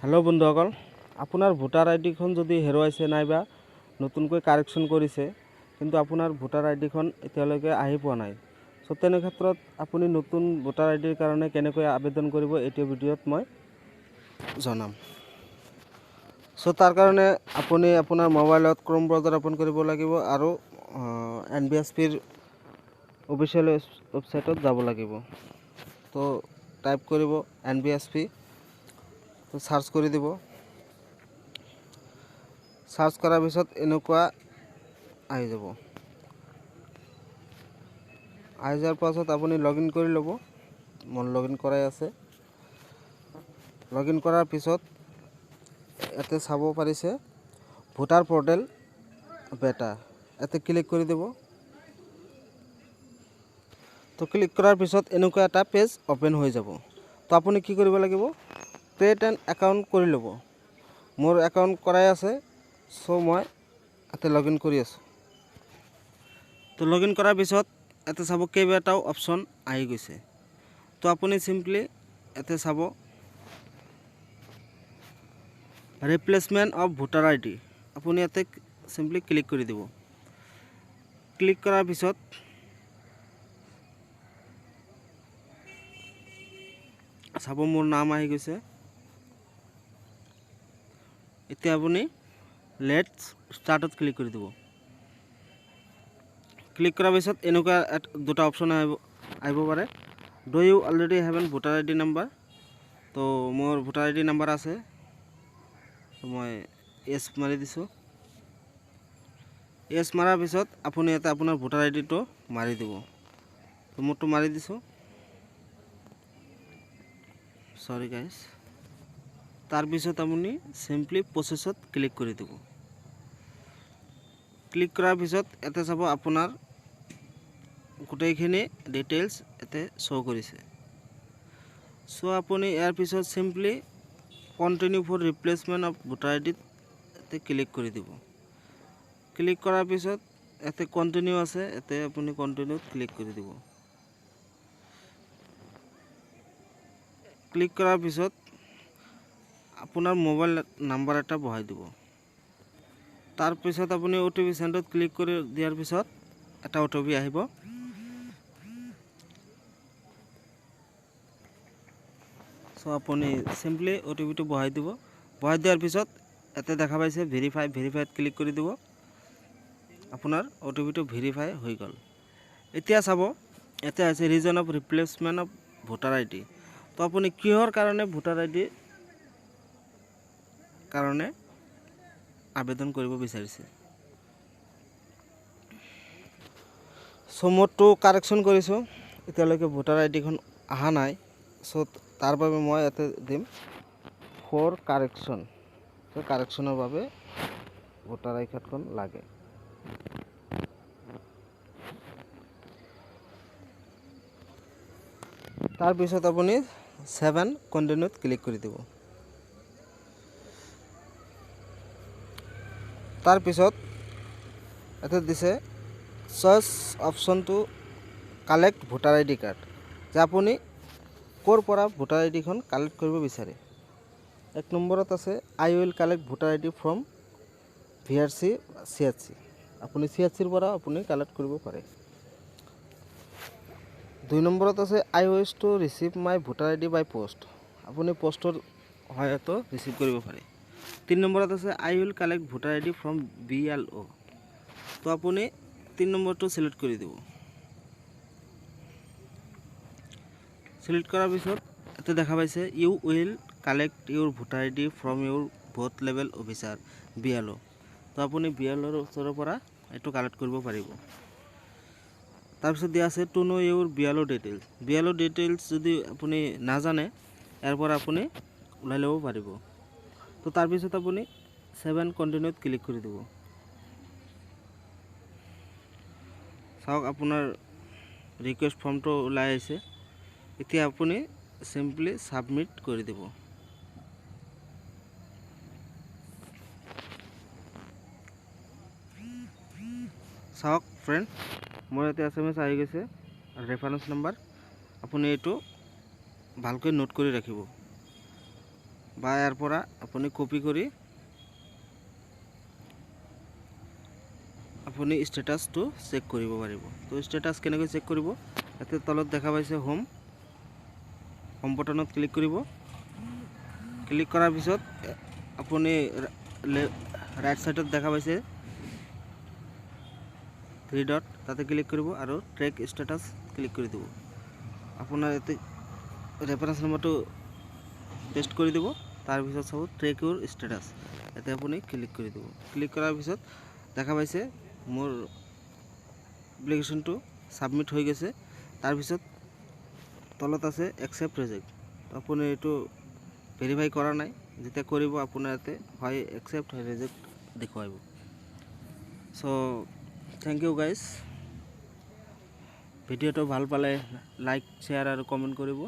Hello' বন্ধুসকল, আপোনাৰ voter আই ডিখন যদি হেৰুৱাইছে নাইবা নতুনকৈ কাৰেকশ্যন কৰিছে কিন্তু আপোনাৰ ভোটাৰ আই ডিখন এতিয়ালৈকে আহি পোৱা নাই, চ' তেনে ক্ষেত্ৰত আপুনি নতুন ভোটাৰ আই ডিৰ কাৰণে কেনেকৈ আবেদন কৰিব এইটো ভিডিঅ'ত মই জনাম। চ' তাৰ কাৰণে আপুনি আপোনাৰ মোবাইলত ক্ৰ'ম ব্ৰাউজাৰ অ'পেন কৰিব লাগিব আৰু এন ভি এছ পিৰ অফিচিয়েল ৱেবছাইটত যাব লাগিব। তো টাইপ কৰিব এন ভি এছ পি, তো চাৰ্চ কৰি দিব। চাৰ্চ কৰাৰ পিছত এনেকুৱা আহি যাব। আহি যোৱাৰ পাছত আপুনি লগ ইন কৰি ল'ব। মোৰ লগ ইন কৰাই আছে। লগ ইন কৰাৰ পিছত ইয়াতে চাব পাৰিছে ভোটাৰ পৰ্টেল বেটা, ইয়াতে ক্লিক কৰি দিব। তো ক্লিক কৰাৰ পিছত এনেকুৱা এটা পেজ অ'পেন হৈ যাব। তো আপুনি কি কৰিব লাগিব, ক্ৰিয়েট এন একাউণ্ট কৰি ল'ব। মোৰ একাউণ্ট কৰাই আছে, চ' মই ইয়াতে লগ ইন কৰি আছোঁ। তো লগ ইন কৰাৰ পিছত ইয়াতে চাব কেইবাটাও অপশ্যন আহি গৈছে। তো আপুনি চিম্পলি ইয়াতে চাব replacement of voter I D, আপুনি ইয়াতে চিম্পলি ক্লিক কৰি দিব। ক্লিক কৰাৰ পিছত চাব মোৰ নাম আহি গৈছে। এতিয়া আপুনি let's ষ্টাৰ্টত ক্লিক কৰি দিব। ক্লিক কৰাৰ পিছত এনেকুৱা দুটা অপশ্যন আহিব পাৰে। Do you already have an voter I D number? তো মোৰ ভোটাৰ আই ডি নাম্বাৰ আছে, তো মই এছ মাৰি দিছোঁ। এছ মৰাৰ পিছত আপুনি ইয়াতে আপোনাৰ ভোটাৰ আই ডিটো মাৰি দিব। তো মোৰটো মাৰি দিছোঁ, চৰি গাইজ। তাৰপিছত আপুনি চিম্পলি প্ৰচেছত ক্লিক কৰি দিব। ক্লিক কৰাৰ পিছত ইয়াতে চাব আপোনাৰ গোটেইখিনি ডিটেইলছ ইয়াতে শ্ব' কৰিছে। চ' আপুনি ইয়াৰ পিছত simply continue for replacement of voter আই ডিত ইয়াতে ক্লিক কৰি দিব। ক্লিক কৰাৰ পিছত ইয়াতে কণ্টিনিউ আছে, ইয়াতে আপুনি কণ্টিনিউত ক্লিক কৰি দিব। ক্লিক কৰাৰ পিছত আপোনাৰ মোবাইল নাম্বাৰ এটা বহাই দিব। তাৰপিছত আপুনি অ' টি পি চেণ্ডত ক্লিক কৰি দিয়াৰ পিছত এটা অ' টি পি আহিব। চ' আপুনি চিম্পলি অ' টি পিটো বহাই দিব। বহাই দিয়াৰ পিছত ইয়াতে দেখা পাইছে ভেৰিফাই, ভেৰিফাইত ক্লিক কৰি দিব। আপোনাৰ অ' টি পিটো ভেৰিফাই হৈ গ'ল। এতিয়া চাব ইয়াতে আছে reason of replacement of voter I D. তো আপুনি কিহৰ কাৰণে ভোটাৰ আই ডি কাৰণে আবেদন কৰিব বিচাৰিছে। চ' মোৰটো কাৰেকশ্যন কৰিছোঁ, এতিয়ালৈকে ভোটাৰ আই ডিখন অহা নাই। চ' তাৰ বাবে মই ইয়াতে দিম ফৰ কাৰেকশ্যন। চ' কাৰেকশ্যনৰ বাবে ভোটাৰ আই কাৰ্ডখন লাগে। তাৰপিছত আপুনি 7 কণ্টিনিউত ক্লিক কৰি দিব। তাৰপিছত ইয়াতে দিছে চইচ অপশ্যনটো কালেক্ট ভোটাৰ আই ডি কাৰ্ড, যে আপুনি ক'ৰ পৰা ভোটাৰ আই ডিখন কালেক্ট কৰিব বিচাৰে। 1 নম্বৰত আছে I will collect voter I D from V R C C H C, আপুনি চি এইচ চিৰ পৰা আপুনি কালেক্ট কৰিব পাৰে। 2 নম্বৰত আছে I wish to receive my voter I D by post, আপুনি পষ্টৰ সহায়তো ৰিচিভ কৰিব পাৰে। 3 নম্বৰত আছে I will collect voter I D from B L অ', তো আপুনি 3 নম্বৰটো চিলেক্ট কৰি দিব। চিলেক্ট কৰাৰ পিছত ইয়াতে দেখা পাইছে you will collect your voter I D from your booth level officer B L অ', তো আপুনি বি এল অ'ৰ ওচৰৰ পৰা এইটো কালেক্ট কৰিব পাৰিব। তাৰপিছত দিয়া আছে to know' your B L O' details, B L O' details যদি আপুনি নাজানে ইয়াৰ পৰা আপুনি ওলাই ল'ব পাৰিব। তো তাৰপিছত আপুনি 7 কণ্টিনিউত ক্লিক কৰি দিব। চাওক আপোনাৰ ৰিকুৱেষ্ট ফৰ্মটো ওলাই আহিছে। এতিয়া আপুনি চিম্পলি ছাবমিট কৰি দিব। চাওক ফ্ৰেণ্ড, মোৰ ইয়াতে এছ এম এছ আহি গৈছে ৰেফাৰেঞ্চ নাম্বাৰ, আপুনি এইটো ভালকৈ নোট কৰি ৰাখিব। বা ইয়াৰ পৰা আপুনি কপি কৰি আপুনি ষ্টেটাছটো চেক কৰিব পাৰিব। তো ষ্টেটাছ কেনেকৈ চেক কৰিব, ইয়াতে তলত দেখা পাইছে হোম, হোম বটনত ক্লিক কৰিব। ক্লিক কৰাৰ পিছত আপুনি ৰাইট ছাইডত দেখা পাইছে 3 ডট, তাতে ক্লিক কৰিব আৰু ট্ৰেক ষ্টেটাছ ক্লিক কৰি দিব। আপোনাৰ ইয়াতে ৰেফাৰেঞ্চ নম্বৰটো পেষ্ট কৰি দিব। তাৰপিছত চাব ট্ৰেক ইউৰ ষ্টেটাছ, ইয়াতে আপুনি ক্লিক কৰি দিব। ক্লিক কৰাৰ পিছত দেখা পাইছে মোৰ এপ্লিকেশ্যনটো ছাবমিট হৈ গৈছে। তাৰপিছত তলত আছে একচেপ্ট ৰিজেক্ট, আপুনি এইটো ভেৰিফাই কৰা নাই, যেতিয়া কৰিব আপোনাৰ ইয়াতে হয় একচেপ্ট হয় ৰিজেক্ট দেখুৱাব। চ' thank U guys, ভিডিঅ'টো ভাল পালে লাইক, শ্বেয়াৰ আৰু কমেণ্ট কৰিব।